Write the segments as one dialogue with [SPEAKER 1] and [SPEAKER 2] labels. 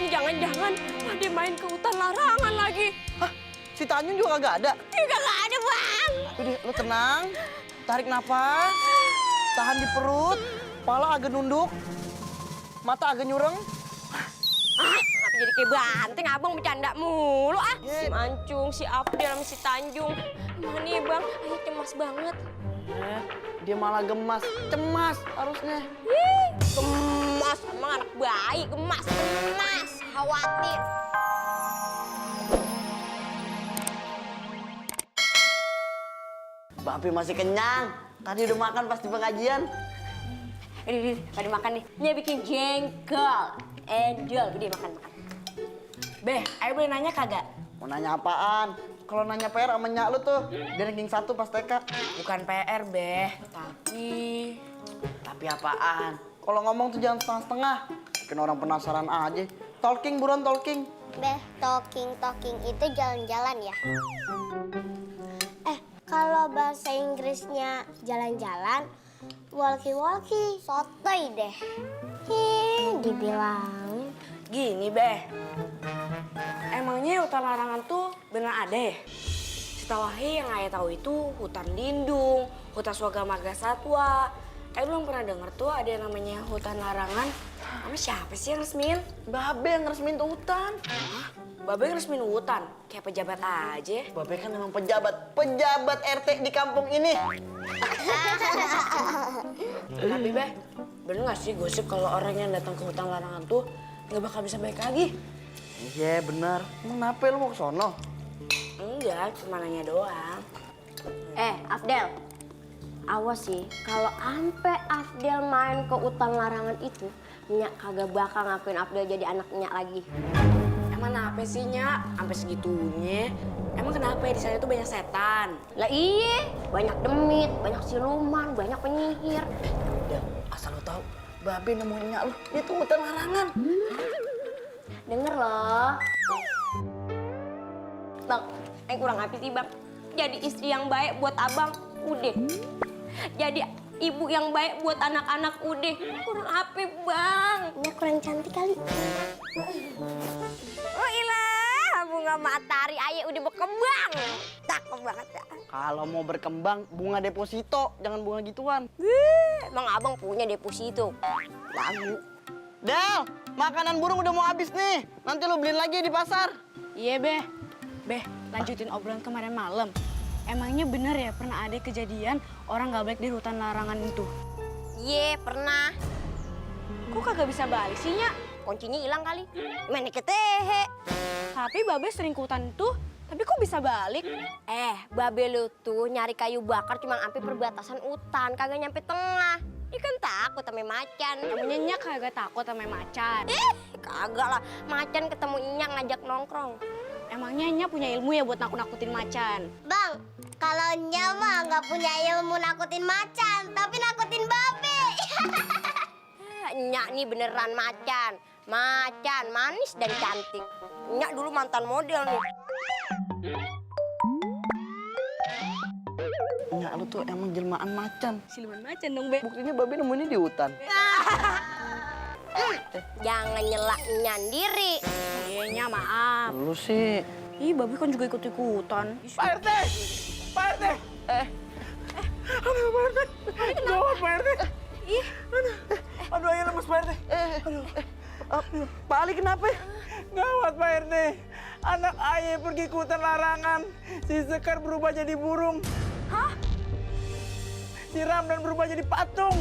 [SPEAKER 1] jangan-jangan dia main ke hutan larangan lagi.
[SPEAKER 2] Hah? Si Tanjung juga kagak ada?
[SPEAKER 1] Kagak ada, Bang.
[SPEAKER 2] Udah, lu tenang. Tarik nafas. Tahan di perut. Kepala agak nunduk. Mata agak nyureng.
[SPEAKER 1] Ngapa jadi kayak banteng, abang bercanda mulu ah. Si Mancung, si Afdel, sama si Tanjung. Mana nih bang, ayo cemas banget.
[SPEAKER 2] Dia malah gemas. Cemas harusnya.
[SPEAKER 1] Gemas, emang anak bayi, gemas, khawatir.
[SPEAKER 2] Bapi masih kenyang. Tadi udah makan pas di pengajian.
[SPEAKER 1] Ini, pada makan nih. Ini bikin jengkol. Angel, gede makan. Beh, ayo boleh nanya kagak?
[SPEAKER 2] Mau nanya apaan? Kalau nanya PR sama nyak lu tuh, dia ranking 1 pas TK.
[SPEAKER 1] Bukan PR, Beh.
[SPEAKER 2] Tapi apaan? Kalau ngomong tuh jangan setengah-setengah. Bikin orang penasaran aja. Talking, buruan talking.
[SPEAKER 3] Beh, talking itu jalan-jalan ya? Kalau bahasa Inggrisnya jalan-jalan, walkie-walkie, sotoy deh. Dibilang.
[SPEAKER 1] Gini, Beh. Emangnya hutan larangan tuh bener ada ya? Setahu yang ayah tahu itu hutan lindung, hutan swaga marga satwa. Belum pernah denger tuh ada yang namanya hutan larangan. Sama siapa sih yang resmin?
[SPEAKER 2] Babe yang resmin tuh hutan.
[SPEAKER 1] Hah? Babe yang resmin hutan? Kayak pejabat aja.
[SPEAKER 2] Babe kan emang pejabat RT di kampung ini.
[SPEAKER 1] Tapi Beh, bener gak sih gosip kalau orang yang datang ke hutan larangan tuh nggak bakal bisa balik lagi?
[SPEAKER 2] Iya bener. Kenapa lu mau ke sono?
[SPEAKER 1] Enggak, cuma nanya doang.
[SPEAKER 3] Afdel. Awas sih, kalau ampe Afdel main ke hutan larangan itu, Nyak kagak bakal ngakuin Afdel jadi anak Nyak lagi.
[SPEAKER 1] Emang apa sih, Nyak? Sampai segitunya? Emang kenapa ya di sana tuh banyak setan?
[SPEAKER 3] Lah iye, banyak demit, banyak siluman, banyak penyihir.
[SPEAKER 2] Ya, asal lu tahu, Babe nemuin nyak lu, itu hutan larangan.
[SPEAKER 3] Denger loh.
[SPEAKER 1] Bang, kurang apa sih, Bang? Jadi istri yang baik buat abang, udah. Jadi ibu yang baik buat anak-anak, udah. Kurang apa, Bang?
[SPEAKER 3] Nyak kurang cantik kali.
[SPEAKER 1] Oh ilah, bunga matahari ayah udah berkembang. Cakep banget ya.
[SPEAKER 2] Kalau mau berkembang, bunga deposito, jangan bunga gituan.
[SPEAKER 1] Emang abang punya deposito? Lagu.
[SPEAKER 2] Del, makanan burung udah mau habis nih. Nanti lu beliin lagi di pasar.
[SPEAKER 4] Iya, Beh. Beh, lanjutin obrolan kemarin malam. Emangnya bener ya pernah ada kejadian orang gak baik di hutan larangan itu?
[SPEAKER 1] Iya, pernah.
[SPEAKER 4] Kok kagak bisa balik sih, Nyak?
[SPEAKER 1] Kuncinya hilang kali. Main ketehe.
[SPEAKER 4] Tapi Babe sering ke hutan itu, tapi kok bisa balik?
[SPEAKER 1] Babe lu tuh nyari kayu bakar cuma sampai perbatasan hutan, kagak nyampe tengah. Dia kan takut sama macan.
[SPEAKER 4] Namanya Nyak kagak takut sama macan.
[SPEAKER 1] Kagak lah. Macan ketemu Nyak ngajak nongkrong.
[SPEAKER 4] Emangnya Nyak punya ilmu ya buat nakut-nakutin macan?
[SPEAKER 3] Bang, kalau Nyak mah nggak punya ilmu nakutin macan, tapi nakutin babe.
[SPEAKER 1] Nyak nih beneran macan. Macan, manis dan cantik. Nyak dulu mantan model nih.
[SPEAKER 2] Nyak lu tuh emang jelmaan macan.
[SPEAKER 4] Siluman macan dong, Be.
[SPEAKER 2] Buktinya Babe nemuinnya di hutan.
[SPEAKER 1] Jangan nyelak nyandiri.
[SPEAKER 4] Iya, Nyak, maaf.
[SPEAKER 2] Lu sih.
[SPEAKER 4] Ih, Babe kan juga ikut-ikutan.
[SPEAKER 2] Pak RT! Pak RT! Aduh, Pak RT! Gawat, Pak RT!
[SPEAKER 4] Ih,
[SPEAKER 2] Aduh, ayo lemes, Pak RT! Pak Ali kenapa?
[SPEAKER 5] Gawat, Pak RT. Anak ayah pergi ke hutan larangan. Si Sekar berubah jadi burung.
[SPEAKER 4] hah?
[SPEAKER 5] Si Ramdan berubah jadi patung.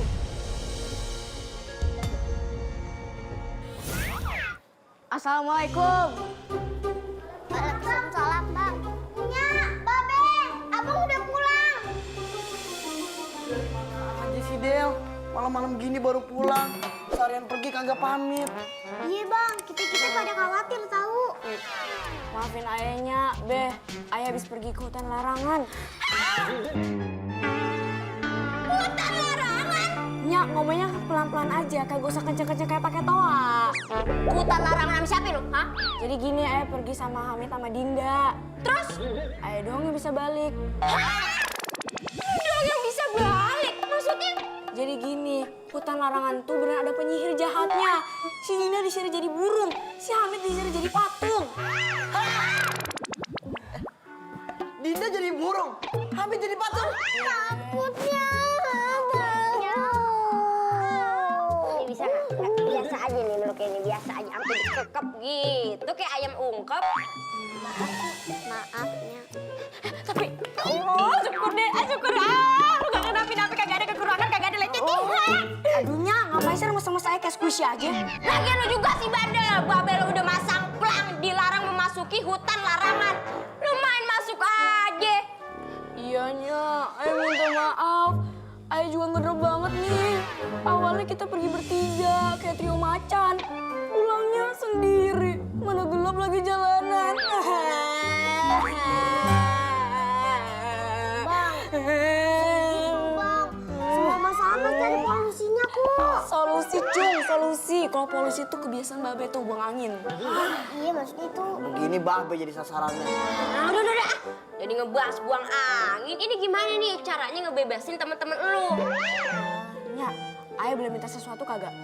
[SPEAKER 4] Assalamualaikum.
[SPEAKER 3] Waalaikumsalam, Bang. Nyak, babe, abang udah pulang.
[SPEAKER 2] Aja si Del, malam-malam gini baru pulang. Seharian pergi kagak pamit.
[SPEAKER 3] Iya, Bang, kita pada khawatir tahu.
[SPEAKER 4] Maafin ayahnya, Beh. Ayah habis pergi ke hutan larangan.
[SPEAKER 1] Hutan larangan?
[SPEAKER 4] Nyak, ngomongnya pelan-pelan aja, kagak usah kenceng-kenceng kayak pakai toa.
[SPEAKER 1] Hutan larangan sama siapa lu? Hah?
[SPEAKER 4] Jadi gini, ayah pergi sama Hamid sama Dinda.
[SPEAKER 1] Terus?
[SPEAKER 4] Ayah doang yang bisa balik.
[SPEAKER 1] Dong yang bisa balik? Maksudnya? Jadi gini, hutan larangan tuh beneran ada penyihir jahatnya. Si Dinda disihir jadi burung, si Hamid disihir jadi patung.
[SPEAKER 2] Dinda jadi burung, Hamid jadi patung.
[SPEAKER 3] Takutnya. Ini bisa nggak? Biasa aja nih menurut ini biasa aja. Sampai dikekep gitu kayak ayam ungkep. Maafnya.
[SPEAKER 1] Tapi, oh syukur deh, syukur. Lu gak kenapa-napa, kagak ada kekurangan, kagak ada lecet. Aduhnya, ngapain sih sama saya kayak squishy aja?
[SPEAKER 3] Lagian lu juga sih bandel. Babel udah masang plang dilarang memasuki hutan larangan. Lu main masuk aja.
[SPEAKER 1] Iya, Nya. Ayo minta maaf. Ayo juga ngedrop banget nih. Awalnya kita pergi bertiga, kayak trio macan. Pulangnya sendiri. Mana gelap lagi jalanan.
[SPEAKER 3] Bang, sama-sama cari polusinya kok.
[SPEAKER 1] Solusi, Cung. Solusi. Kalau polusi itu kebiasaan Babe tuh buang angin.
[SPEAKER 3] Iya maksudnya itu.
[SPEAKER 2] Begini Babe jadi sasarannya.
[SPEAKER 3] Nah, udah. Jadi ngebahas buang angin. Ini gimana nih caranya ngebebasin temen-temen lu?
[SPEAKER 1] Nya, Ayo boleh minta sesuatu kagak?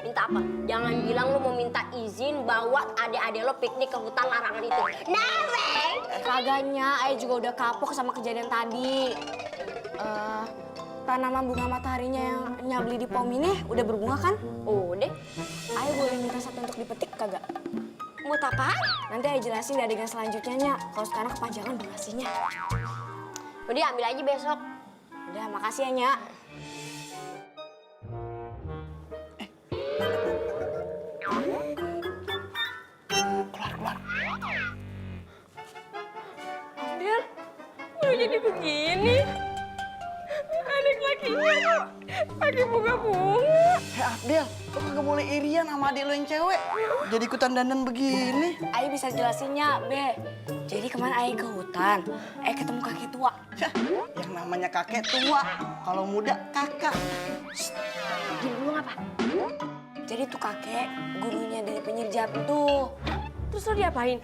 [SPEAKER 3] Minta apa? Jangan bilang lu mau minta izin bawa adik-adik lo piknik ke hutan larangan itu. Neng!
[SPEAKER 1] Kagaknya, Ayo juga udah kapok sama kejadian tadi. Tanaman bunga mataharinya yang Nya beli di pom ini udah berbunga kan?
[SPEAKER 3] Udah.
[SPEAKER 1] Ayo boleh minta satu untuk dipetik kagak?
[SPEAKER 3] Buat apa?
[SPEAKER 1] Nanti Ayo jelasin di adegan selanjutnya, Nya. Kalau sekarang kepanjangan durasinya.
[SPEAKER 3] Udah ambil aja besok.
[SPEAKER 1] Udah, makasih ya, Nya.
[SPEAKER 3] Del, udah jadi begini. Adik lakinya kok pakai bunga-bunga.
[SPEAKER 2] Abdel, lu kagak boleh irian sama adik lu yang cewek. Jadi ikutan dandan begini.
[SPEAKER 1] Ayo bisa jelasinnya, Be. Jadi kemarin Ayo ke hutan, Ayo ketemu kakek tua.
[SPEAKER 2] Yah, yang namanya kakek tua, kalau muda kakak.
[SPEAKER 3] Dia belum apa?
[SPEAKER 1] Jadi tuh kakek, gurunya dari penyihir jahat tuh.
[SPEAKER 3] Terus lo diapain?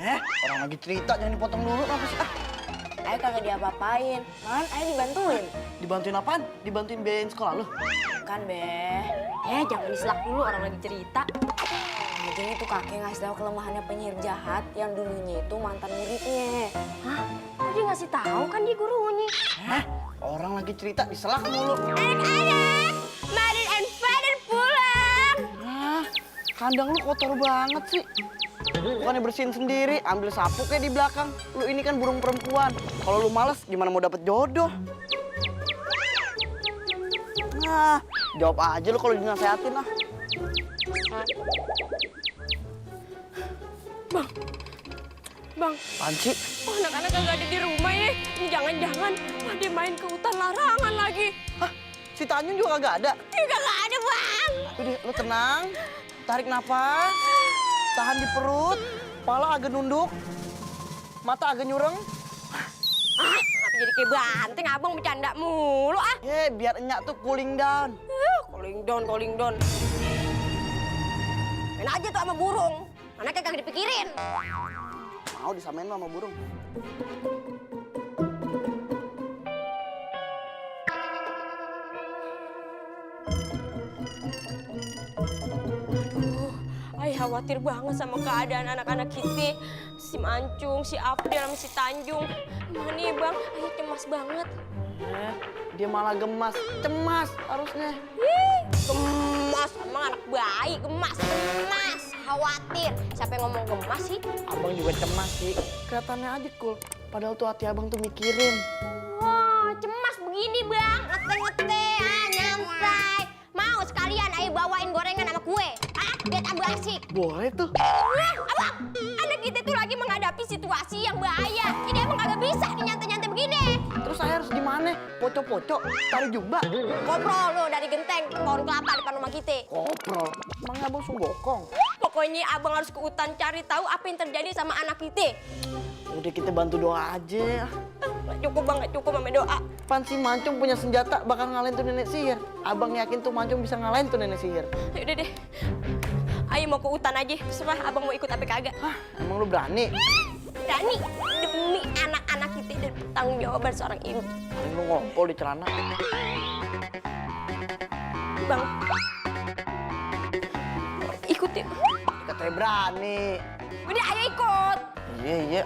[SPEAKER 2] Orang lagi cerita, jangan dipotong dulu apa sih?
[SPEAKER 1] Ayo kagak diapa-apain, malahan Ayo dibantuin.
[SPEAKER 2] Dibantuin apaan? Dibantuin biayain sekolah lu?
[SPEAKER 1] Kan, Be.
[SPEAKER 3] Jangan diselak dulu orang lagi cerita.
[SPEAKER 1] Nah, jadi tuh kakek ngasih tahu kelemahannya penyihir jahat yang dulunya itu mantan muridnya.
[SPEAKER 3] Hah? Kok dia ngasih tahu kan dia gurunya?
[SPEAKER 2] Orang lagi cerita diselak mulu.
[SPEAKER 3] Anak-anak, Marin and Father pulang.
[SPEAKER 2] Kandang lu kotor banget sih. Bukannya bersihin sendiri, ambil sapu kayak di belakang. Lu ini kan burung perempuan. Kalau lu males, gimana mau dapet jodoh? Nah, jawab aja lu kalau dinasehatin lah.
[SPEAKER 3] Bang,
[SPEAKER 2] Apaan sih?
[SPEAKER 3] anak-anak kagak ada di rumah ya. Ini jangan-jangan pada main ke hutan larangan lagi.
[SPEAKER 2] Hah? Si Tanjung juga kagak ada?
[SPEAKER 3] Kagak ada, Bang.
[SPEAKER 2] Udah, lu tenang. Tarik napas. Tahan di perut. Kepala agak nunduk. Mata agak nyureng.
[SPEAKER 3] Kenapa jadi kayak banteng, abang bercanda mulu ah.
[SPEAKER 2] Biar enyak tuh cooling down.
[SPEAKER 3] Calling down. Main aja tuh sama burung. Anaknya kagak dipikirin.
[SPEAKER 2] Mau disamain lu sama burung.
[SPEAKER 3] Ay khawatir banget sama keadaan anak-anak kita. Si Mancung, si Abdel, sama si Tanjung. Mana ya bang? Ay cemas banget.
[SPEAKER 2] Dia malah gemas. Cemas harusnya.
[SPEAKER 3] Gemas, emang anak bayi gemas. Khawatir. Siapa yang ngomong gemas sih?
[SPEAKER 2] Abang juga cemas sih. Kelihatannya aja cool. Padahal tuh hati abang tuh mikirin.
[SPEAKER 3] Wah, cemas begini bang. Ngete-ngete, nyantai. Mau sekalian ayo bawain gorengan sama kue. Biar tambah asik.
[SPEAKER 2] Boleh tuh.
[SPEAKER 3] Abang, anak kita tuh lagi menghadapi situasi yang bahaya. Jadi emang kagak bisa nyantai-nyantai begini.
[SPEAKER 2] Terus saya harus gimana? Pocok-pocok, tarik jumba.
[SPEAKER 3] Koprol lo dari genteng pohon kelapa depan rumah kita.
[SPEAKER 2] Koprol. Emangnya abang sunggokong?
[SPEAKER 3] Pokoknya abang harus ke hutan cari tahu apa yang terjadi sama anak kita.
[SPEAKER 2] Udah kita bantu doa aja.
[SPEAKER 3] Nggak cukup bang, nggak cukup sama doa.
[SPEAKER 2] Pan si Mancung punya senjata bakal ngalahin tuh nenek sihir. Abang yakin tuh Mancung bisa ngalahin tuh nenek sihir.
[SPEAKER 3] Yaudah deh, ayo mau ke hutan aja. Terserah abang mau ikut apa kagak.
[SPEAKER 2] Hah, emang lu berani?
[SPEAKER 3] Berani demi anak-anak kita dan tanggung jawaban seorang ibu.
[SPEAKER 2] Paling lu ngompol di celana.
[SPEAKER 3] Bang. Ikut yuk.
[SPEAKER 2] Katanya berani.
[SPEAKER 3] Udah ayo ikut.
[SPEAKER 2] Iya, iya.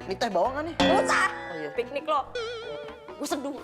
[SPEAKER 2] Ini teh bawa nggak nih?
[SPEAKER 3] Gak usah.
[SPEAKER 2] Oh, iya.
[SPEAKER 3] Piknik lo. Gue seduh.